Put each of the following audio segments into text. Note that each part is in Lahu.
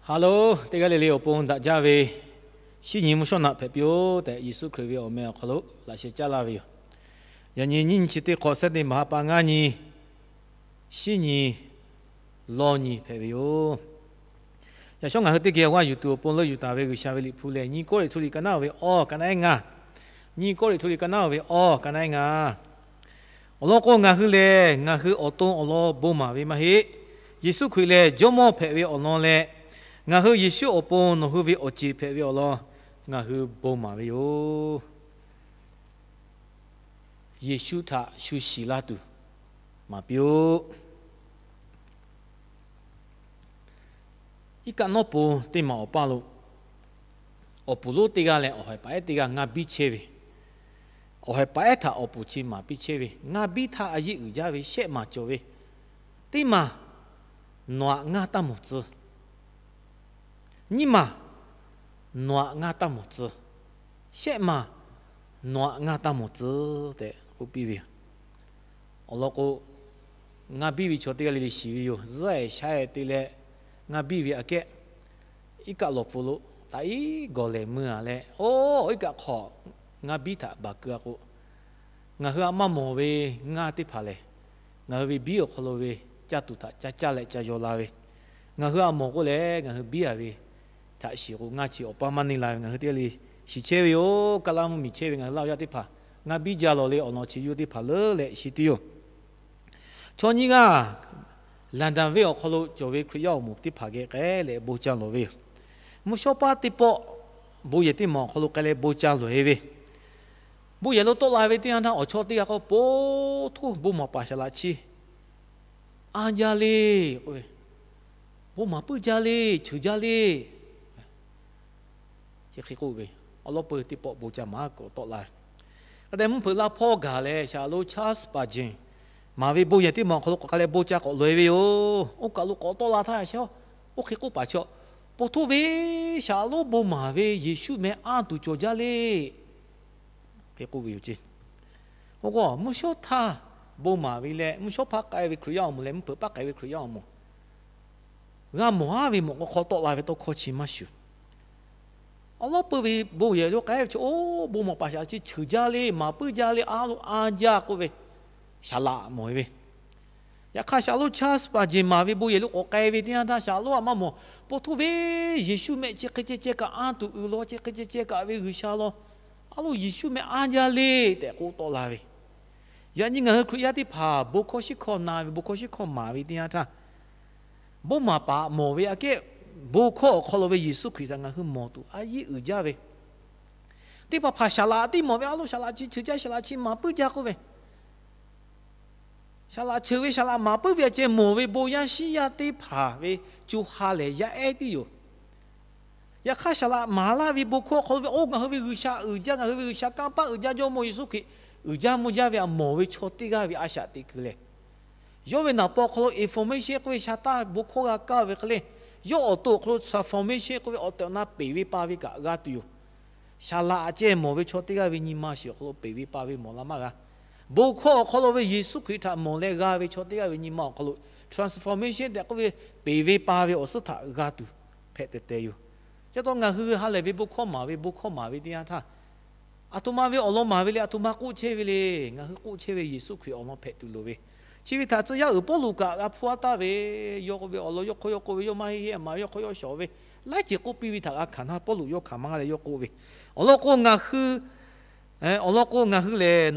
Hello, teˇ g'aˇ le le awˬ pon daꞈ jaˇ ve shinˉ nyi mvuhˇ shawˉ naꞈ hpehꞈ piˇ-oˆ tehꞈ, Yeˍsuˆ Hkriꞈ ve awˬ meh awˬ hk'aw lo laꞈ sheh caˉ laˇ ve yoˬ. Yaꞈ nyi nyiˇ nyi chi teˇ hk'awꞈ, Sunday maˍ ha pa ngaˇ nyi, shinˉ nyi lawˇ nyi hpehꞈ ve yoˬ. Yaꞈ shawˉ ngaˬ hui teˇ geh awˬ g'aˇ yuˬ tuˬ awˬ pon leuˆ yuˬ taˍ ve G'uiˬsha ve Liꞈ hpu lehˬ, nyiˇ Kawˇrenˍhtuˆ liꞈ ka naˉ ve awˬ ka naˉ ehˉ ngaˇ, nyiˇ Kawˇrenˍhtuˆ liꞈ ka naˉ ve awˬ ka naˉ ehˉ ngaˇ. Awˬ lawn k'o, ngaˬ hui lehˬ ngaˬ hui awˬ to awˬ lawn bon maˍ ve maˇ heˆ. Yeˍsuˆ Hkriꞈ lehˬ Jawˇmawˇ hpehꞈ ve awˬ lawn leh, ngaˬ hui Yeˍsuˆ awˬ pon nawˬ hui ve awˬ ceˬ hpehꞈ ve awˬ lawn ngaˬ hui bon maˍ ve yoˬ. Yeˍsuˆ htaꞈ shu shiˍ laˇ tuˬ maˍ piˇ-oˆ. Iˉ kaˆ nawˉ po teˇ maˬ awˬ paˇ lo awˬ puˍ lonˉ teˇ g'aˇ leh awˬ haiˬ paˍ ehˉ teˇ g'aˇ ngaˇ biˇ chehˇ ve, awˬ haiˬ paˍ ehˉ htaꞈ awˬ puˍ chi maˍ piˇ chehˇ ve, ngaˇ biˇ htaˇ a yeˆ uiˍ jaˇ ve shehˆ maˬ cawˬ ve, teˇ maˬ nawˬ aꞈ ngaˇ taˇ mawˬ tcuh. Nyiˇ maˬ nawˬ aꞈ ngaˇ taˇ mawˬ tcuh. Shehˆ maˬ nawˬ aꞈ ngaˇ taˇ mawˬ tcuh tehꞈ k'oˆ piˇ ve yoˬ. Awˬ lawn k'o, ngaˇ biˇ ve chaw teˇ g'aˇ le le shiˍ ve yoˬ. Zuhˆ-ehˍ shaˉ-ehˍ te leh ngaˇ biˇ ve aꞈ kehˉ, iˉ kaˆ lawˬ pfuhˍ lo taꞈ iˉ gawˬ lehˬ mui-a leh, oˇ iˉ kaˆ hk'aw ngaˇ biˇ htaꞈ baˬ keu-a k'o, ngaˬ hui aꞈ maˇ mawˬ ve ngaˇ teˇ hpaˍ lehˬ, ngaˬ hui ve biˉ awˬ hk'aw lo ve caˇ tuˬ htaꞈ ca caˇ leh ca yaw la ve, ngaˬ hui aꞈ mawˬ k'oˆ leh ngaˬ hui biˉ-a ve htaꞈ shiˍ k'o, ngaˇ chi awˬ paˇ maˇ neˇ la ve ngaˬ hui teˇ g'aˇ le shiˍ chehˇ ve yoˬ. Kaˇ laˇ mvuhˇmiˬ chehˇ ve ngaˬ hui Laˇ huˍ yaˇ teˇ hpaˍ ngaˇ biˇ jaˇ lawˬ le awˬ lawn chi yawˇ teˇ hpaˍ leuˉ leh shiˍ tuˬ yoˬ. Chaw nyiˇ g'aˇ London venˇ awˬ hk'aw lo cawˬ ve Hkriꞈ yaˇ awˬ moˍ teˇ hpaˍ geh k'ai leh bon ca lawˬ ve yoˬ. Mvuhˇ shawˉ paˇ teˇ pawˆ bon yehˬ teˇ maˬ awˬ hk'aw lo k'ai leh bon ca lawˬ-e ve, bon yehˬ lo tawˆ la ve teˇ yanˇ htaˇ awˬ chawˇ teˇ g'aˇ k'o, Po htoˇ, bon maˍ paˍ saˍ laꞈ chi anˇ jaˇ le k'oˆ ve, Bon maˍ puiˉ jaˇ le, cheuˬ jaˇ le. Chi hk'e k'oˆ ve, awˬ lawn peu teˇ pawˆ bon ca maˍ k'awꞈ tawˆ la. Hk'a dehꞈ mvuhˇ hpeuꞈ laˇ hpawˇ gaˬ leh, Saˍ laꞈ lonˉ Charles Spurgeon maˍ ve bon yehˬ teˇ maˬ awˬ hk'aw lo k'awꞈ k'ai leh bon ca k'awꞈ lawˬ-e ve yoˬ. Oˇ kaˬ lo k'awꞈ tawˆ la htaˇ, oˇ hk'e k'oˆ paˍ chi, Po htoˇ ve, Saˍ laꞈ lonˉ bon maˍ ve Yeˍsuˆ meh anˇ tuˬ cawˬ jaˇ le hk'e k'oˆ ve yoˬ ce. Oˇ k'o, mvuhˇ shawˉ htaˇ bon maˍ ve leh mvuhˇ shawˉ hpaˇ k'ai ve Hkriꞈ yaˇ awˬ moˍ leh mvuhˇ hpeuꞈ paˇ k'ai ve Hkriꞈ yaˇ awˬ moˍ g'a mawˬ-a ve mawˬ k'o, hk'aw tawˆ la ve tawˇ hkawˇ chi maˇ shuˍ. Awˬ lawn peu ve bon yehˬ lo k'ai ve chi, Oˇ, bon maˍ paˍ saˍ laꞈ chi cheuˬ jaˇ le, maˍ puiˉ jaˇ le, a lo anˇ jaˇ k'oˆ ve, saˍ laꞈ mawˬ-e ve. Yaꞈ hk'aˇ, Saˍ laꞈ lonˉ Charles Spurgeon maˍ ve bon yehˬ lo k'awꞈ k'ai ve teˇ yanˇ htaˇ, Saˍ laꞈ lonˉ aꞈ maˇ mawˬ, Po htoˇ ve, Yeˍsuˆ meh chi hk'e ceh ceh kaꞈ anˇ tuˬ uiˍ law, chi hk'e ceh ceh kaꞈ ve G'uiˬsha law, a lo Yeˍsuˆ meh anˇ jaˇ le tehꞈ k'oˆ tawˆ la ve. Yaꞈ nyi ngaˬ hui Hkriꞈ yaˇ teˇ hpaˍ bon hkawˇ shiˉ hkawˇ na ve, bon hkawˇ shiˉ hkawˇ maˍ ve teˇ yanˇ htaˇ, bon maˍ paˍ mawˬ ve aꞈ kehˉ bon hkawˇ awˬ hk'aw lo ve Yeˍsuˆ Hkriꞈ htaꞈ ngaˬ hui mawˬ tuˬ a yeˆ uiˍ jaˇ ve, teˇ hpaˍ hpaˍ saˍ laꞈ tiˉ mawˬ ve, a lo saˍ laꞈ chi cheuˬ jaˇ, saˍ laꞈ chi maˍ puiˉ jaˇ k'oˆ ve, saˍ laꞈ cheuˬ ve, saˍ laꞈ maˍ puiˉ ve aꞈ ceh mawˬ ve bon yaˇ shinˉ yaˇ teˇ hpaˍ ve co ha lehˬ yaˇ ehˉ tiˉ yoˬ. Yaꞈ hk'aˇ, saˍ laꞈ maˍ laˇ ve bon hkawˇ awˬ hk'aw lo ve, Oˇ, ngaˬ hui ve G'uiˬsha uiˍ jaˇ, ngaˬ hui ve G'uiˬsha kanˇ paˆ uiˍ jaˇ, Jawˇmawˇ Yeˍsuˆ Hkriꞈ uiˍ jaˇ mvuh jaˇ ve aꞈ mawˬ ve chaw teˇ g'aˇ ve a shaꞈ teꞈ kuiˬ lehˬ, yawˇ ve naˍ paw awˬ hk'aw lo information k'oˆ ve sha taˇ bon hkawˇ g'a kaˇ ve hk'e le, yawˇ awˬ to awˬ hk'aw lo transformation k'oˆ ve awˬ tehˬ awˬ na peˬ ve pa ve kaꞈ g'a tuˬ yoˬ. Saˍ laꞈ aꞈ ceh mawˬ ve chaw teˇ g'aˇ ve nyi ma shiˍ awˬ hk'aw lo peˬ ve pa ve mawˬ la maˇ g'a. Bon hkawˇ awˬ hk'aw lo ve Yeˍsuˆ Hkriꞈ htaꞈ mawˬ leh g'a ve chaw teˇ g'aˇ ve nyi ma awˬ hk'aw lo transformation tehꞈ k'oˆ ve peˬ ve pa ve awˬ suhˉ htaꞈ g'a tuˬ hpehꞈ tehˬ tehˬ yoˬ. Chi pa taw ngaˬ hui ha lehˬ ve bon hkawˇ maˍ ve, bon hkawˇ maˍ ve teˇ yanˇ htaˇ, aˬ htoꞈ ma ve awˬ lawn maˍ ve le, aˬ htoꞈ ma k'oˆ chehˇ ve le. Ngaˬ hui k'oˆ chehˇ ve Yeˍsuˆ Hkriꞈ awˬ lawn hpehꞈ tuˬ loˍ ve, chi ve htaꞈ tcuh yaˇ uiˍ Pawˇluꞈ kaꞈ g'a hpuˇ a taˍ ve, yawˇ k'oˆ ve awˬ lawn yawˇ hk'aw yawˇ k'oˆ ve, yawˇ maˇ heˆ heˆ maˍ ve yawˇ hk'aw yawˇ shawˍ ve, laiˉ ceuˬ k'oˆ piˇ ve htaꞈ g'a hkanˍ htaˇ, Pawˇluꞈ yawˇ hkanˍ maˇ g'a leh yawˇ k'oˆ ve, awˬ lawn k'o, ngaˬ hui awˬ lawn k'o, ngaˬ hui lehˬ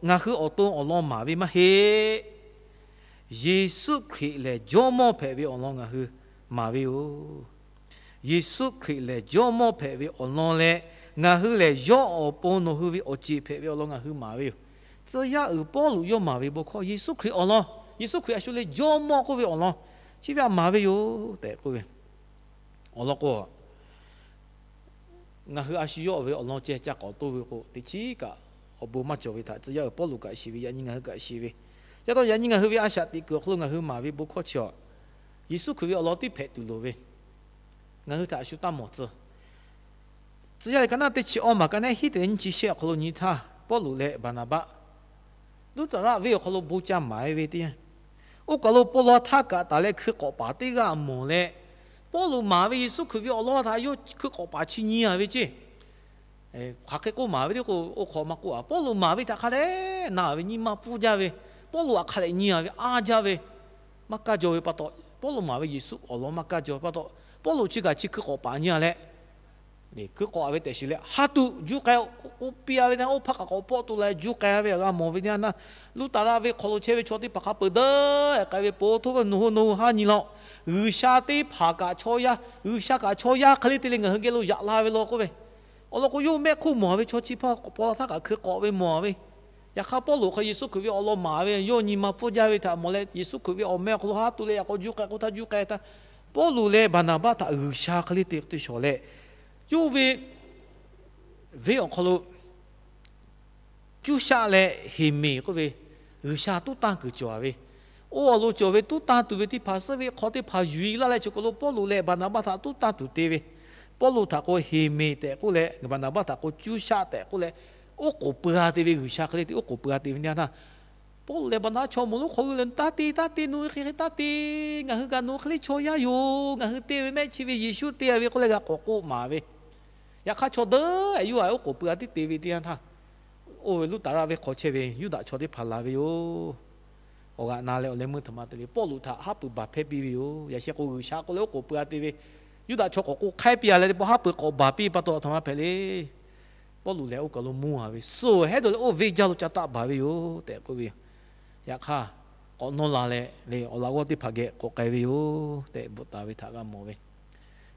ngaˬ hui awˬ to awˬ lawn maˍ ve maˇ heˆ. Yeˍsuˆ Hkriꞈ lehˬ Jawˇmawˇ hpehꞈ ve awˬ lawn ngaˬ hui maˍ ve yoˬ. Yeˍsuˆ Hkriꞈ lehˬ Jawˇmawˇ hpehꞈ ve awˬ lawn leh, ngaˬ hui lehˬ yawˇ awˬ pon nawˬ hui ve awˬ ceˬ hpehꞈ ve awˬ lawn ngaˬ hui maˍ ve yoˬ. Tcuh yaˇ uiˍ Pawˇluꞈ yawˇ maˍ ve bon hkawˇ, Yeˍsuˆ Hkriꞈ awˬ lawn, Yeˍsuˆ Hkriꞈ a shu le Jawˇmawˇ k'oˆ ve awˬ lawn chi ve aꞈ maˍ ve yoˬ tehꞈ k'oˆ ve, awˬ lawn k'o, ngaˬ hui a shu yawˇ ve awˬ lawn ceh ca k'awꞈ toˇ ve k'o, teˇ chiˉ kaꞈ awˬ bon maˇ cawˬ ve htaꞈ tcuh yaˇ uiˍ Pawˇluꞈ kaꞈ shiˍ ve, yaꞈ nyi ngaˬ hui kaꞈ shiˍ ve. Ca taw yaꞈ nyi ngaˬ hui ve a shaꞈ teꞈ kuiˬ awˬ hk'aw lo ngaˬ hui maˍ ve bon hkawˇ chi awˬ, Yeˍsuˆ Hkriꞈ ve awˬ lawn tiˉ hpehꞈ tuˬ loˍ ve, ngaˬ hui htaꞈ a shu taˇ mawˬ tcuh. Tcuh yaˇ liꞈ ka naˆ teˇ chi awˇ maˬ ka naˆ hiˉ te leh nyiˇ chi shehˆ awˬ hk'aw lo nyi htaˇ, Pawˇluꞈ leh Baˍnaˍbaˆ Luˉtaˍraˆ venˇ awˬ hk'aw lo bon ca maˍ e ve teˇ yanˇ, oˇ kaˬ lo paw law htaˇ kaꞈ taˍ leh hkui k'awꞈ paˍ teˇ g'aˇ mawˬ leh, Pawˇluꞈ maˍ ve Yeˍsuˆ Hkriꞈ ve awˬ lawn htaꞈ yawˇ hkui k'awꞈ paˍ chi nyi a ve ceˇ. Hk'aˬ hk'e k'oˆ maˍ ve teˇ k'o, oˇ hk'aw maˇ k'oˆ a. Pawˇluꞈ maˍ ve htaꞈ hk'a dehꞈ na ve, nyi ma pfuhˇ jaˇ ve, Pawˇluꞈ htaꞈ hk'a dehꞈ nyi a ve, a jaˇ ve, maˇ kaˇ jaw ve pa taw, Pawˇluꞈ maˍ ve Yeˍsuˆ awˬ lawn maˇ kaˇ jaw pa taw, Pawˇluꞈ chi kaꞈ chi hkui k'awꞈ paˍ nyi a leh, hkui k'awꞈ a ve tehꞈ shiˍ leh, ha tuꞈ juˇ k'ai, k'oˆ piˇ a ve, oˇ hpaˇ kaꞈ k'awꞈ pawˆ tuˬ leh juˇ k'ai a ve g'a mawˬ ve teˇ yanˇ, Luˉtaˍraˆ venˇ hk'aw lo chehˇ ve chaw teˇ hpaˍ hk'a peu-eˬ dawˇ k'ai ve, po htoˇ ve nawˬ hui nawˬ hui ha nyi laˇ-oˆ. G'uiˬsha teˇ hpaˍ kaꞈ chaw yaˇ, G'uiˬsha kaꞈ chaw yaˇ hk'e le te leh ngaˬ hui geh lo yaꞈ la ve law k'oˆ ve. Awˬ lawn k'o, yawˇ mehˆ hk'oˆ mawˬ ve chaw chi hpaˇ k'awꞈ paw la htaˇ kaꞈ hkui k'awꞈ ve mawˬ ve. Yaꞈ hk'aˇ, Pawˇluꞈ hk'aw Yeˍsuˆ Hkriꞈ ve awˬ lawn maˍ ve, yawˇ nyi ma pfuhˇ jaˇ ve htaꞈ mawˬ leh, Yeˍsuˆ Hkriꞈ ve awˬ meh awˬ hk'aw lo ha tuꞈ leh yaꞈ k'aw juˇ k'ai k'oˆ htaˇ juˇ k'ai htaˇ, Pawˇluꞈ leh Baˍnaˍbaˆ htaꞈ G'uiˬsha hk'e le te te shawˍ leh, yawˇ ve venˇ awˬ hk'aw lo cuˇ shaˆ leh Heˍmeˍ k'oˆ ve G'uiˬsha tuˉ tanˇ kuiˬ cawˬ ve, oˇ awˬ lawn cawˬ ve tuˉ tanˇ tuˬ ve teˇ hpaˍ suhˉ ve hk'aw teˇ hpaˍ yuˬ e laˇ leh, chi k'o lo Pawˇluꞈ leh Baˍnaˍbaˆ htaꞈ tuˉ tanˇ tuˬ te ve. Pawˇluꞈ htaꞈ k'o Heˍmeˍ tehꞈ k'oˆ leh, Baˍnaˍbaˆ htaꞈ k'o cuˇ shaˆ tehꞈ k'oˆ leh, oˉ k'oˍ pui g'a te ve, G'uiˬsha hk'e le te oˉ k'oˍ pui g'a te ve teˇ yanˇ htaˇ, Pawˇluꞈ leh Baˍnaˍbaˆ chaw mawˬ lonˉ hk'aw g'uiˇ leh, Taˇ te, taˇ te, nawˬ hui hk'e hk'e taˇ te. Ngaˬ hui kaꞈ nawˬ hui hk'e le chaw yaˇ yoˬ. Ngaˬ hui te ve mehˆ chi ve Yeˍsuˆ te ve k'oˆ leh g'a k'awꞈ k'oˆ maˍ ve. Yaꞈ hk'aˇ, chaw dawˇ-e yuˇ a oˉ k'oˍ pui g'a tiˉ te ve teˇ yanˇ htaˇ, oˇ ve Luˉtaˍraˆ venˇ hk'aw chehˇ ve Yuˇdaꞈ chaw teˇ hpaˍ laˬ ve yoˬ. Awˬ g'aꞈ na leh awˬ leh meuˇ htaꞈ ma te leh Pawˇluꞈ htaꞈ haˉ pui baˬ hpehˇ piˇ ve yoˬ. Yaꞈ sheh k'o, G'uiˬsha k'oˆ leh oˉ k'oˍ pui g'a te ve, Yuˇdaꞈ chaw k'awꞈ k'oˆ hk'aiˉ piˇ a leh teˇ pawˆ haˉ pui k'awꞈ baˬ piˇ pa taw, a htoꞈ ma hpehꞈ le. Pawˇluꞈ lehˬ oˇ kaˬ lo mvuhˇ a ve, suh hehˉ dawˬ leh oˇ venˇ jaˇ lo ca taˆ baˬ ve yoˬ tehꞈ k'oˆ ve yoˬ. Yaꞈ hk'aˇ, k'awꞈ nawˇ la leh le awˬ laꞈ g'awˇ teˇ hpaˍ geh k'awꞈ k'ai ve yoˬ tehꞈ bvuhꞈ taˍ ve htaꞈ g'a mawˬ ve.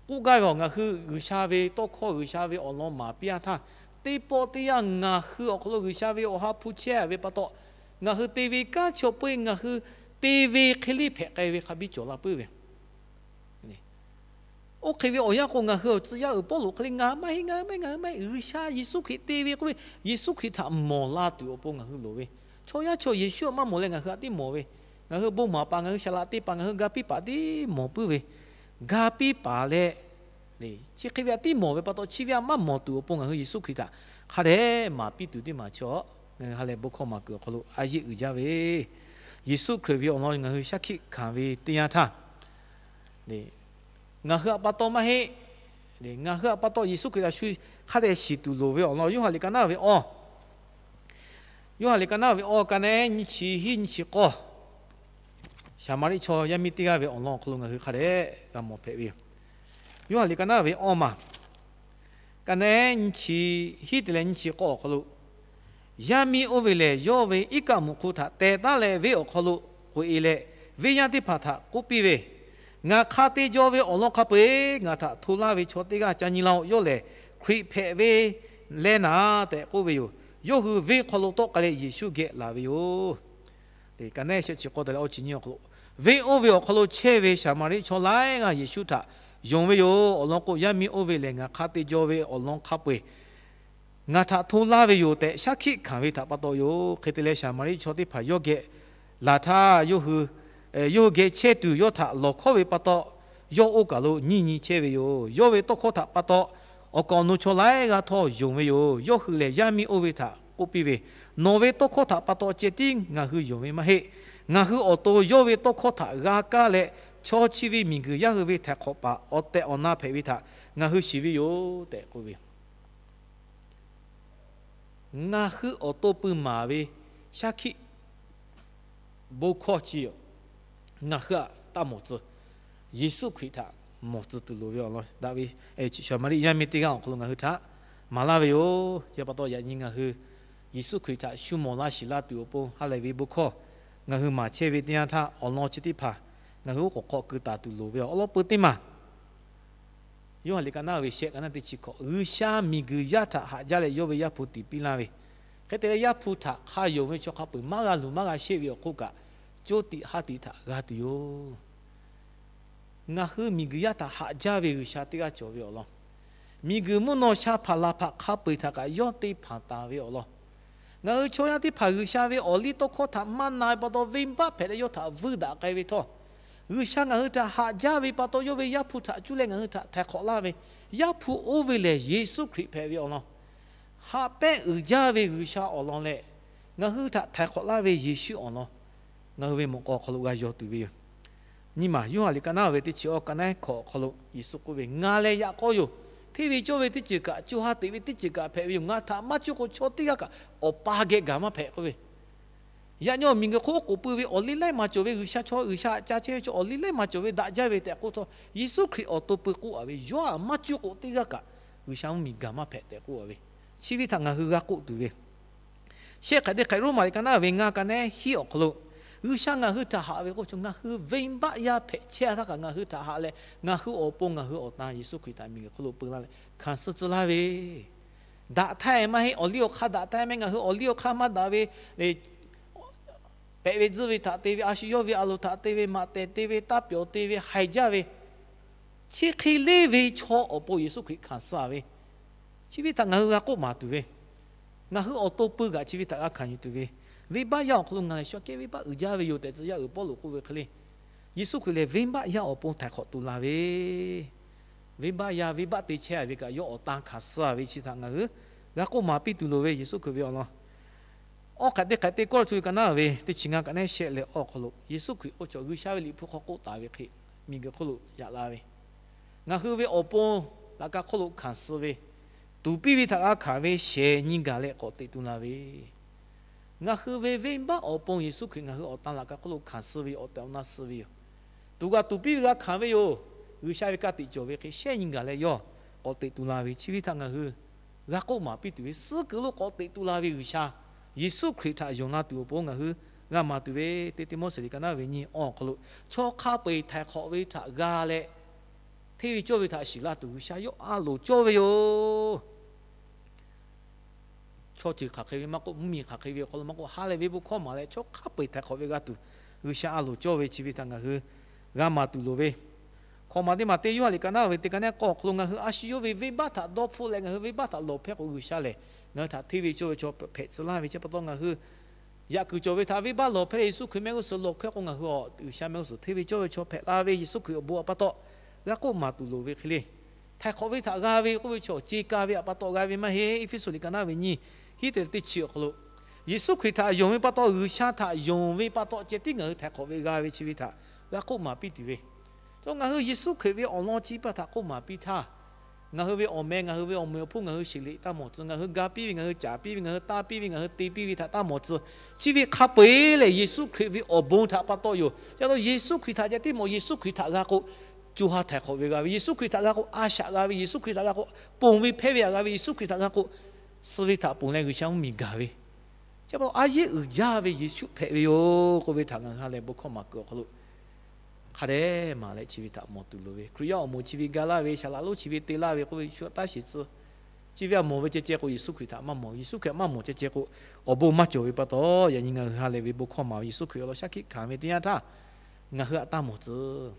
K'oˆ gaˇ ve, ngaˬ hui G'uiˬsha ve tawˇ hkawˇ, G'uiˬsha ve awˬ lawn maˍ piˇ a htaˇ, teˇ pawˆ teˇ yanˇ ngaˬ hui awˬ hk'aw lo G'uiˬsha ve awˬ ha hpu chehˇ ve pa taw, ngaˬ hui te ve kanˉ chi awˬ peu ngaˬ hui te ve hk'e liˇ hpehꞈ k'ai ve hk'a biˇ cawˬ la puiˉ ve. Oˇ hk'e ve awˬ yanˇ k'o, ngaˬ hui awˬ tcuh yaˇ uiˍ Pawˇluꞈ hk'e le, ngaˬ maˇ heˆ, ngaˬ hui maˇ heˆ, ngaˬ hui maˇ heˆ, G'uiˬsha Yeˍsuˆ Hkriꞈ te ve k'oˆ ve, Yeˍsuˆ Hkriꞈ htaꞈ mawˬ la tuˬ awˬ pon ngaˬ hui loˍ ve. Chaw yaˇ chaw Yeˍsuˆ maˇ mawˬ leh ngaˬ hui htaꞈ tiˉ mawˬ ve. Ngaˬ hui bon maˍ paˍ, ngaˬ hui shaˍ laꞈ te paˍ, ngaˬ hui ga piˇ paˍ tiˉ mawˬ puiˉ ve. Ga piˇ paˍ leh, chi hk'e ve htaꞈ tiˉ mawˬ ve pa taw, chi ve htaꞈ maˇ mawˬ tuˬ awˬ pon ngaˬ hui Yeˍsuˆ Hkriꞈ htaꞈ hk'a dehꞈ maˍ piˇ tuˬ teˇ maˬ chaw, ngaˬ hui ha lehˬ bon hkawˇ maˍ kuiˬ awˬ hk'aw lo a yeˆ uiˍ jaˇ ve, Yeˍsuˆ Hkriꞈ ve awˬ lawn ngaˬ hui shaˉ hkiˆ hkanˍ ve teˇ yanˇ htaˇ, ngaˬ hui htaꞈ pa taw maˇ heˆ. Ngaˬ hui htaꞈ pa taw Yeˍsuˆ Hkriꞈ htaꞈ shu hk'a dehꞈ shiˍ tuˬ loˍ ve awˬ lawn Yoˇhanˬ liꞈ ka naˉ ve awˇ, Yoˇhanˬ liꞈ ka naˉ ve awˇ, ka naˉ nyiˇ chi hiˉ nyiˇ chi k'awˇ, Saˍmaˍriˆ chaw yaˇ miˇ teˇ g'aˇ ve awˬ lawn awˬ hk'aw lo ngaˬ hui hk'a dehꞈ g'a mawˬ hpehꞈ ve yoˬ. Yoˇhanˬ liꞈ ka naˉ ve awˇ maˬ, ka naˉ nyiˇ chi hiˉ te leh nyiˇ chi k'awˇ awˬ hk'aw lo, yaˇ miˇ oˇ ve lehˬ, yawˇ ve iˉ kaˆ mvuhꞈ hk'u htaꞈ teh taˉ leh venˇ awˬ hk'aw lo k'oꞈ-e leh, venˇ yaˇ teˇ hpaˍ htaꞈ k'oˆ piˇ ve, Ngaˬ hk'a te jaw ve awˬ lawn hk'a peu-eˬ ngaˬ htaꞈ hto laˇ ve chaw teˇ g'aˇ ca nyi laˇ-oˆ. Yawˇ lehˬ Hkriꞈ hpehꞈ ve leh naˍ tehꞈ k'oˆ ve yoˬ. Yawˇ hui venˇ hk'aw lo tawˆ k'ai leh Yeˍsuˆ geh laˬ ve yoˬ. Ka naˉ shehˆ chi k'awˇ te leh awˇ chi nyiˇ awˬ hk'aw lo, venˇ oˇ ve awˬ hk'aw lo chehˇ ve Saˍmaˍriˆ chaw laiˉ g'aˇ Yeˍsuˆ htaꞈ yonˍ ve yoˬ. Awˬ lawn k'o, yaˇ miˇ oˇ ve lehˬ ngaˬ hk'a te jaw ve awˬ lawn hk'a peu-eˬ ngaˬ htaꞈ hto laˇ ve yoˬ tehꞈ shaˉ hkiˆ hkanˍ ve htaꞈ pa taw yoˬ. Hk'e te leh, Saˍmaˍriˆ chaw teˇ hpaˍ yawˇ geh laˬ htaˇ, yawˇ hui geh chehˇ tuˬ yawˇ htaꞈ lawˬ hkawˉ ve pa taw, yawˇ oˇ kaˬ lo nyiˇ nyi chehˇ ve yoˬ. Yawˇ ve tawˇ hkawˇ htaꞈ pa taw, awˬ kaˍ awˬ nu chaw laiˉ g'aˇ htawˇ yonˍ ve yoˬ. Yawˇ hui lehˬ yaˇ miˇ oˇ ve htaꞈ k'oˆ piˇ ve, Nawˬ ve tawˇ hkawˇ htaꞈ pa taw ceh tiˉ ngaˬ hui yonˍ ve maˇ heˆ. Ngaˬ hui awˬ to yawˇ ve tawˇ hkawˇ htaꞈ g'a kaˇ leh, chaw chi ve miˬguiˬ yaˇ hui ve htaiˍ hk'awꞈ paˍ awˬ tehˬ awˬ na hpehꞈ ve htaꞈ ngaˬ hui shiˍ ve yoˬ tehꞈ k'oˆ ve yoˬ. Ngaˬ hui awˬ to pui maˍ ve shaˉ hkiˆ bon hkawˇ chi, ngaˬ hui htaꞈ taˇ mawˬ tcuh. Yeˍsuˆ Hkriꞈ htaꞈ mawˬ tcuh tuˬ loˍ ve awˬ lawn daꞈ ve, Saˍmaˍriˆ yaˇ miˇ teˇ g'aˇ awˬ hk'aw lo ngaˬ hui htaꞈ maˍ laˇ ve yoˬ. Chi pa taw yaꞈ nyi ngaˬ hui Yeˍsuˆ Hkriꞈ htaꞈ shu mawˬ laˇ shiˍ laˇ tuˬ awˬ pon ha lehˬ ve bon hkawˇ ngaˬ hui maˍ chehˇ ve teˇ yanˇ htaˇ, awˬ lawn chi teˇ hpaˍ ngaˬ hui oˉ k'oˍ hk'aw keu taˍ tuˬ loˍ ve awˬ lawn peuˬ teˇ maˬ Yoˇhanˬ liꞈ ka naˉ ve shehˆ, ka naˉ teˇ chi hkawꞈ, G'uiˬsha miˬguiˬ yaˇ htaꞈ haꞈ jaˇ leh yawˇ ve Yaˇ hpu tiˍ piˇ laˇ ve, hk'e te leh Yaˇ hpu htaꞈ hk'a yonˍ ve chaw hk'a peu-eˬ maˇ g'a luˬ maˇ g'a sheˆ ve awˬ hk'oˆ kaꞈ, coˇ tiꞈ haˉ tiꞈ htaꞈ g'a tuˬ yoˬ. Ngaˬ hui miˬguiˬ yaˇ htaꞈ haꞈ jaˇ ve G'uiˬsha teˇ g'aˇ cawˬ ve awˬ lawn, miˬguiˬ mvuhˇ naw sha hpaˍ laˬ hpaꞈ hk'a peu-eˬ htaꞈ kaꞈ yawˇ te hpanˍ taˍ ve awˬ lawn, ngaˬ hui chaw yaˇ teˇ hpaˍ G'uiˬsha ve awˬ liˇ tawˇ hkawˇ htaꞈ maˇ na ve pa taw, venˇbaˆ hpehꞈ leh yawˇ htaꞈ vuiˇ daꞈ k'ai ve htawˇ, G'uiˬsha ngaˬ hui htaꞈ haꞈ jaˇ ve pa taw, yawˇ ve Yaˇ hpu htaꞈ cuˇ leh ngaˬ hui htaꞈ htaiˍ hk'awꞈ laˇ ve, Yaˇ hpu oˇ ve lehˬ Yeˍsuˆ Hkriꞈ hpehꞈ ve awˬ lawn, haꞈ pehnˇ uiˍ jaˇ ve G'uiˬsha awˬ lawn leh, ngaˬ hui htaꞈ htaiˍ hk'awꞈ laˇ ve Yeˍsuˆ awˬ lawn, ngaˬ hui ve mawꞈ k'aw awˬ hk'aw lo g'a yaw tuˬ ve yoˬ. Nyiˇ maˬ Yoˇhanˬ liꞈ ka naˉ ve teˇ chi awˇ ka naˉ hkawꞈ awˬ hk'aw lo Yeˍsuˆ k'oˆ ve, Ngaˬ lehˬ yaꞈ k'aw yoˬ. Hteˇ ve cawˇ ve teˇ ceuˬ kaꞈ, co ha teꞈ ve teˇ ceuˬ kaꞈ hpehꞈ ve yoˬ. Ngaˬ htaꞈ maˇ cuˇ k'o chaw teˇ g'aˇ kaꞈ Awˬ pa geh gaˬ maˇ hpehꞈ k'oˆ ve, yaꞈ nyi awˬ miˬguiˬ hk'oˆ k'oˍ pui ve awˬ liˇ laiˉ maˇ cawˬ ve, G'uiˬsha chaw G'uiˬsha ca chehˇ ve chaw awˬ liˇ laiˉ maˇ cawˬ ve daꞈ jaˇ ve tehꞈ k'oˆ htawˇ, Yeˍsuˆ Hkriꞈ awˬ to pui k'oˆ a ve, Yawˇ aꞈ maˇ cuˇ k'o teˇ g'aˇ kaꞈ G'uiˬsha mvuhˇmiˬ gaˬ maˇ hpehꞈ tehꞈ k'oˆ a ve, chi ve htaꞈ ngaˬ hui g'a k'oˆ tuˬ ve. Shehˆ hk'e teˇ hk'e Roˉmaꞈ liꞈ ka naˉ ve ngaˇ ka naˉ hiˉ awˬ hk'aw lo, G'uiˬsha ngaˬ hui htaꞈ haꞈ ve k'o, ngaˬ hui venˇbaˆ yaˇ hpehꞈ chehˇ htaˇ kaꞈ ngaˬ hui htaꞈ haꞈ leh, ngaˬ hui awˬ pon ngaˬ hui awˬ tan Yeˍsuˆ Hkriꞈ htaꞈ miˬguiˬ hk'oˆ lo peu laˇ leh hkanˍ suh tcuh laˇ ve, daꞈ htaˇ maˇ heˆ, awˬ liˇ awˬ hk'aˇ daꞈ htaˇ maˇ heˆ, ngaˬ hui awˬ liˇ awˬ hk'aˇ maˇ daꞈ ve, pehꞈ ve tzuhˇ ve htaꞈ te ve, a shu yawˇ ve a loˍ htaꞈ te ve, maꞈ tehˬ te ve, taˇ pyawˬ te ve, haiˬ jaˇ ve, chi hk'e leˇ ve chaw awˬ pon Yeˍsuˆ Hkriꞈ hkanˍ suh a ve, chi ve htaꞈ ngaˬ hui g'a k'oˆ maˍ tuˬ ve, ngaˬ hui awˬ to pui kaꞈ chi ve htaꞈ g'a hkanˍ yuˬ tuˬ ve, venˇbaˆ yaˇ awˬ hk'aw lo ngaˬ lehˬ shu aꞈ kehˉ venˇbaˆ uiˍ jaˇ ve yoˬ tehꞈ tcuh yaˇ uiˍ Pawˇluꞈ k'oˆ ve hk'e le, Yeˍsuˆ Hkriꞈ lehˬ venˇbaˆ yaˇ awˬ pon htaiˍ hk'awꞈ tuˬ la ve, venˇbaˆ yaˇ venˇbaˆ te chehˇ a ve kaꞈ yawˇ awˬ tan hkanˍ suh a ve chi htaꞈ ngaˬ hui g'a k'oˆ maˍ piˇ tuˬ loˍ ve Yeˍsuˆ Hkriꞈ ve awˬ lawn Awˬ hk'aꞈ teˇ hk'aꞈ teˇ kawˇ chi ka naˉ ve teˇ chi ngaˇ ka naˉ shehˆ leh awˬ hk'aw lo Yeˍsuˆ Hkriꞈ oˇ chaw G'uiˬsha ve Liꞈ hpu hk'aw k'oˆ taˍ ve hk'e, miˬguiˬ hk'oˆ lo yaꞈ la ve, ngaˬ hui ve awˬ pon laꞈ ka hk'oˆ lo hkanˍ suh ve, tuˍ piˇ ve htaꞈ g'a hkanˍ ve shehˍ nyi gaˬ leh k'awꞈ teꞈ tu la ve, ngaˬ hui ve venˇbaˆ awˬ pon Yeˍsuˆ Hkriꞈ ngaˬ hui awˬ tan laꞈ ka hk'oˆ lo hkanˍ suh ve yoˬ, awˬ tehˬ awˬ na suh ve yoˬ. Tuˍ g'a tuˍ piˇ ve g'a hkanˍ ve yoˬ. G'uiˬsha ve ka tiꞈ cawˬ ve hk'e shehˆ nyi gaˬ leh yawˇ k'awꞈ teꞈ tu la ve chi ve htaꞈ ngaˬ hui g'a k'oˆ maˍ piˇ tuˬ ve, suhˉ kuiˬ lo k'awꞈ teꞈ tu la ve G'uiˬsha Yeˍsuˆ Hkriꞈ htaꞈ yonˍ la tuˬ awˬ pon ngaˬ hui g'a maˍ tuˬ ve, teˇ Tiˆmoˉseˍ liꞈ ka naˉ ve nyi awˬ hk'aw lo, chaw hk'a peu-eˬ htaiˍ hk'awꞈ ve htaꞈ g'a leh, hteˇ ve cawˇ ve htaꞈ shiˍ laˇ tuˬ G'uiˬsha yawˇ a loˍ cawˇ ve yoˬ. Chaw ceuˬ hk'aˬ hk'e ve maˇ k'oˆ, mvuhˇmiˬ hk'aˬ hk'e ve awˬ hk'aw lo maˇ k'oˆ, ha lehˬ ve bon hkawˇ maˍ leh chaw hk'a peu-eˬ htaiˍ hk'awꞈ ve g'a tuˬ G'uiˬsha a loˍ cawˇ ve chi ve htaꞈ ngaˬ hui g'a maˍ tuˬ loˍ ve, hkawꞈ maˍ teˇ maˬ teˇ Yoˇhanˬ liꞈ ka naˉ ve teˇ ka naˉ k'awˇ awˬ hk'aw lo ngaˬ hui a shu yawˇ ve venˇbaˆ htaꞈ dawˇ hpfuhˆ leh ngaˬ hui venˇbaˆ htaꞈ lawˬ hpehˇ k'o, G'uiˬsha lehˬ ngaˬ hui htaꞈ hteˇ ve cawˇ ve chaw hpehꞈ tcuh laˇ ve chi pa taw ngaˬ hui yaꞈ kuiˬ cawˬ ve htaꞈ venˇbaˆ lawˬ hpehˇ leh Yeˍsuˆ Hkriꞈ mehˆ g'uˇ suhˍ lawˬ hkawehˇ k'o, ngaˬ hui a G'uiˬsha mehˆ g'uˇ suhˍ hteˇ ve cawˇ ve chaw hpehꞈ la ve Yeˍsuˆ Hkriꞈ awˬ bon awˬ pa taw g'a k'oˆ maˍ tuˬ loˍ ve hk'e le. Htaiˍ hk'awꞈ ve htaꞈ g'a ve k'oˆ ve chaw ce ka ve htaꞈ pa taw g'a ve maˇ heˆ. Eˇfeˇsuꞈ liꞈ ka naˉ ve nyiˇ hiˉ te teˇ chi awˬ hk'aw lo, Yeˍsuˆ Hkriꞈ htaꞈ yonˍ ve pa taw, G'uiˬsha htaꞈ yonˍ ve pa taw ceh tiˉ ngaˬ hui htaiˍ hk'awꞈ ve g'a ve chi ve htaꞈ g'a k'oˆ maˍ piˇ tuˬ ve, chaw ngaˬ hui Yeˍsuˆ Hkriꞈ ve awˬ lawn chi pa htaꞈ k'oˆ maˍ piˇ htaˇ, ngaˬ hui ve awˬ meh, ngaˬ hui ve awˬ meh awˬ hponˇ ngaˬ hui sheˍ liꞈ taˇ mawˬ tcuh, ngaˬ hui ga piˇ ve, ngaˬ hui caˍ piˇ ve, ngaˬ hui taˇ piˇ ve, ngaˬ hui te piˇ ve htaꞈ taˇ mawˬ tcuh. Chi ve hk'a peu-eˬ lehˬ Yeˍsuˆ Hkriꞈ ve awˬ bon htaꞈ pa taw yoˬ. Ca taw Yeˍsuˆ Hkriꞈ htaꞈ ceh tiˉ mawˬ, Yeˍsuˆ Hkriꞈ htaꞈ g'a k'o, co ha htaiˍ hk'awꞈ ve g'a ve, Yeˍsuˆ Hkriꞈ htaꞈ g'a k'o a shaꞈ g'a ve, Yeˍsuˆ Hkriꞈ htaꞈ g'a k'o ponˬ ve hpehˇ ve htaꞈ g'a ve, Yeˍsuˆ Hkriꞈ htaꞈ g'a k'o suh ve htaꞈ ponˬ leh G'uiˬsha mvuhˇmiˬ gaˬ ve, chi pa taw a yeˉ uiˍ jaˇ ve Yeˍsuˆ hpehꞈ ve yoˬ k'oˆ ve htaꞈ ngaˬ hui ha lehˬ bon hkawˇ maˍ kuiˬ awˬ hk'aw lo hk'a dehꞈ maˍ leh chi ve htaꞈ mawˬ tuˬ loˍ ve, Hkriꞈ yaˇ awˬ moˍ chi ve ga laˇ ve, saˍ laꞈ lonˉ chi ve te laˇ ve k'oˆ ve shu taˇ shiˍ tcuh. Chi ve a mawˬ ve ceh ceh k'o Yeˍsuˆ Hkriꞈ htaꞈ maˇ mawˬ, Yeˍsuˆ Hkriꞈ maˇ mawˬ ceh ceh k'o awˬ bon maˇ cawˬ ve pa taw, yaꞈ nyi ngaˬ hui ha lehˬ ve bon hkawˇ maˍ ve Yeˍsuˆ Hkriꞈ awˬ lawn shaˉ hkiˆ hkanˍ ve teˇ yanˇ htaˇ, ngaˬ hui htaꞈ taˇ mawˬ tcuh.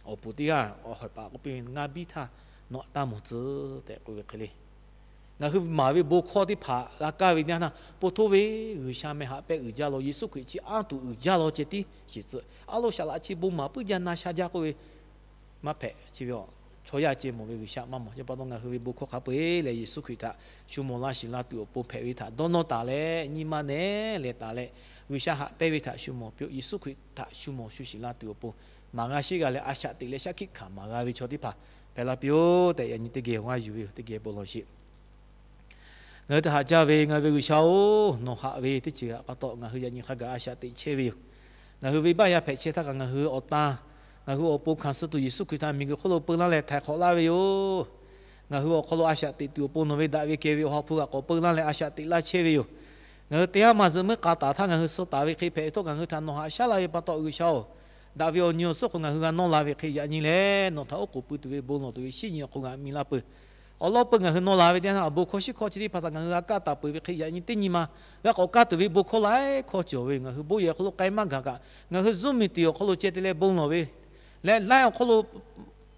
Awˬ puˍ teˇ g'aˇ awˬ hawehˬ paˍ k'oˆ piˇ ve, Ngaˇ biˇ htaˇ nawˬ htaꞈ taˇ mawˬ tcuh tehꞈ k'oˆ ve hk'e le. Ngaˬ hui maˍ ve bon hkawˇ teˇ hpaˍ g'a kaˇ ve teˇ yanˇ htaˇ, po htoˇ ve G'uiˬsha meh haꞈ pehnˇ uiˍ jaˇ law, Yeˍsuˆ Hkriꞈ chi anˇ tuˬ uiˍ jaˇ law ceh tiˉ shiˍ tcuh. A lo saˍ laꞈ chi bon maˍ puiˉ jaˇ na sha jaˇ k'oˆ ve maˇ hpehꞈ. Chi ve chaw yaˇ ceh mawˬ ve G'uiˬsha maˇ mawˬ. Chi pa taw ngaˬ hui ve bon hkawˇ hk'a peu-eˬ lehˬ Yeˍsuˆ Hkriꞈ htaꞈ shu mawˬ la shiˍ la tuˬ awˬ pon hpehꞈ ve htaꞈ dawˇ nawˇ taˍ leh, nyi ma nehˉ leh taˍ leh, G'uiˬsha haꞈ pehnˇ ve htaꞈ shu mawˬ piˇ-oˆ. Yeˍsuˆ Hkriꞈ htaꞈ shu mawˬ shu shiˍ la tuˬ awˬ pon maˍ g'a sheˆ g'a leh a shaꞈ teꞈ leh shaˉ hkiˆ hkanˍ maˍ g'a ve chaw teˇ hpaˍ hpehꞈ la piˇ-oˆ tehꞈ yaꞈ nyi teˇ geh awˬ g'aˇ yuˬ ve yoˬ. Teˇ geh bon lawˬ sheˍ. Ngaˬ hui htaꞈ haꞈ jaˇ ve ngaˬ hui ve G'uiˬsha-oˬ, nawˬ haꞈ ve teˇ ceuˬ htaꞈ pa taw ngaˬ hui yaꞈ nyi hk'a gaˬ a shaꞈ teꞈ chehˇ ve yoˬ. Ngaˬ hui venˇbaˆ yaˇ hpehꞈ chehˇ htaˇ kaꞈ ngaˬ hui awˬ tan, ngaˬ hui awˬ pon hkanˍ suh tuˬ Yeˍsuˆ Hkriꞈ htaꞈ miˬguiˬ hk'oˆ lo peu laˇ leh htaiˍ hk'awꞈ laˇ ve yoˬ. Ngaˬ hui awˬ hk'aw lo a shaꞈ teꞈ tuˬ awˬ pon nawˬ ve daꞈ ve kehˬ ve Awˬ ha hpu kaꞈ k'awꞈ peu laˇ leh a shaꞈ teꞈ laˇ chehˇ ve yoˬ. Ngaˬ hui te haˉ ma zuhꞈ muiˉ k'a taˍ htaˇ ngaˬ hui suh taˍ ve hk'e hpehꞈ ve htawˇ ngaˬ hui htaꞈ nawˬ haꞈ shaˉ laˇ ve pa taw G'uiˬsha-oˬ, daꞈ ve awˬ nyi awˬ suhˉ hk'aw ngaˬ hui g'a nawˇ la ve hk'e yaꞈ nyi leh nawˬ htaꞈ oˉ k'oˍ pui tuˬ ve bon lawˬ tuˬ ve shinˉ nyi awˬ hk'aw ngaˬ miˬ la peuˬ. Awˬ lawn peuˬ ngaˬ hui nawˇ la ve teˇ yanˇ htaˇ awˬ bon hkawˇ shiˉ hkawˇ chi teˇ hpaˍ htaꞈ ngaˬ hui g'a kaˇ taˍ peuˬ ve hk'e yaꞈ nyi teˇ nyi ma g'a k'awꞈ kaˇ tuˬ ve bon hkawˇ laiˉ hkawˇ cawˬ ve yoˬ. Ngaˬ hui bon yehˬ hk'aw lo k'ai maˇ gaˬ kaꞈ ngaˬ hui Zoom meeting awˬ hk'aw lo ceh te leh bon lawˬ ve leh Line awˬ hk'aw lo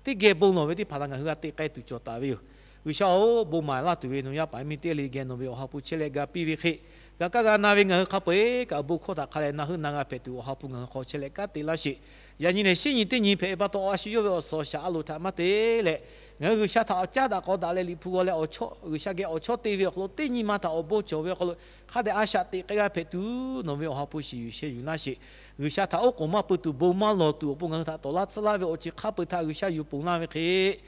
teˇ geh bon lawˬ ve teˇ hpaˍ htaꞈ ngaˬ hui g'a te k'ai tuˬ cawˬ taˍ ve yoˬ. G'uiˬsha-oˬ, bon maˍ laˇ tuˬ ve nawˬ yaˇ paˍ miˇ teˇ g'aˇ le geh nawˬ ve Awˬ ha hpu chehˇ leh ga piˇ ve hk'e, G'a kaˇ g'a na ve ngaˬ hui hk'a peu-eˬ kaꞈ, awˬ bon hkawˇ htaꞈ hk'a leh na heuˆ na g'a hpehꞈ tuˬ, Awˬ ha hpu ngaˬ hui hk'aw chehˇ leh kanˉ te laˇ sheˍ. Yaꞈ nyi lehˬ, shinˉ nyi teˇ nyi hpehꞈ pa taw, a shu yawˇ ve awˬ suhˍ awˬ shaˍ a loˍ htaꞈ maˇ te leh, ngaˬ hui G'uiˬsha htaꞈ awˬ caˉ daꞈ k'awꞈ daꞈ leh Liꞈ hpu g'aw leh, G'uiˬsha geh awˬ chawˇ te ve awˬ hk'aw lo teˇ nyi ma htaꞈ awˬ bon cawˬ ve awˬ hk'aw lo hk'a dehꞈ a shaꞈ teꞈ k'ai g'a hpehꞈ tuˬ, nawˬ ve Awˬ ha hpu shiˍ yuˬ sheh yuˬ laˇ sheˍ. G'uiˬsha htaꞈ oˉ k'oˍ maˇ pui tuˬ, bon maˇ lawˬ tuˬ awˬ pon ngaˬ hui htaꞈ tawˍ laˇ tsuhˇ laˇ ve awˬ ceuˬ hk'a peu-eˬ htaꞈ G'uiˬsha yuˬ ponˬ laˇ ve hk'e,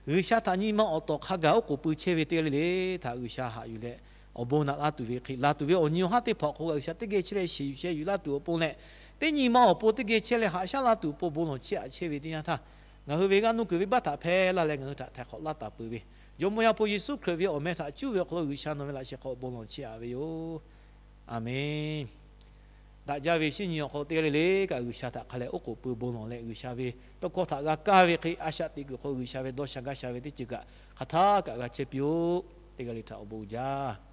G'uiˬsha htaꞈ nyi ma awˬ tawˍ hk'a gaˬ oˉ k'oˍ pui chehˇ ve teˇ g'aˇ le le htaꞈ G'uiˬsha haꞈ yuˬ leh, awˬ bon naꞈ laˇ tuˬ ve hk'e, laˬ tuˬ ve awˬ nyi awˬ haˉ teˇ hpaˍ awˬ hk'aw lo G'uiˬsha teˇ geh chehˇ leh shiˍ yuˬ sheh yuˬ laˇ tuˬ awˬ pon leh, teˇ nyi ma awˬ pon teˇ geh chehˇ leh haꞈ shaˉ laˇ tuˬ awˬ pon bon lawˬ chiˇ aꞈ chehˇ ve teˇ yanˇ htaˇ, ngaˬ hui ve g'aˇ nuˇ kuiˬ venˇbaˆ htaꞈ hpehˇ laˇ leh ngaˬ hui htaꞈ htaiˍ hk'awꞈ laˇ taˍ peuˬ ve, Jawˇmawˇ Yaˇ hpu Yeˍsuˆ Hkriꞈ ve awˬ meh htaꞈ cuˇ ve awˬ hk'aw lo G'uiˬsha nawˬ ve laꞈ sheh hk'aw bon lawˬ chiˇ aꞈ ve yoˬ. Aˬmenˍ. Daꞈ jaˇ ve shinˉ nyi awˬ hk'aw lo teˇ g'aˇ le le kaꞈ, G'uiˬsha htaꞈ hk'a leh oˉ k'oˍ pui bon lawˬ leh, G'uiˬsha ve tawˇ hkawˇ htaꞈ g'a kaˇ ve hk'e, a shaꞈ teꞈ kuiˬ hk'aw lo G'uiˬsha ve dawˇ sha gaˇ sha ve teˇ ceuˬ kaꞈ hk'aˬ htaˇ kaꞈ g'a chehˇ piˇ-oˆ. Teˇ g'aˇ le htaꞈ awˬ bon uiˍ jaˇ.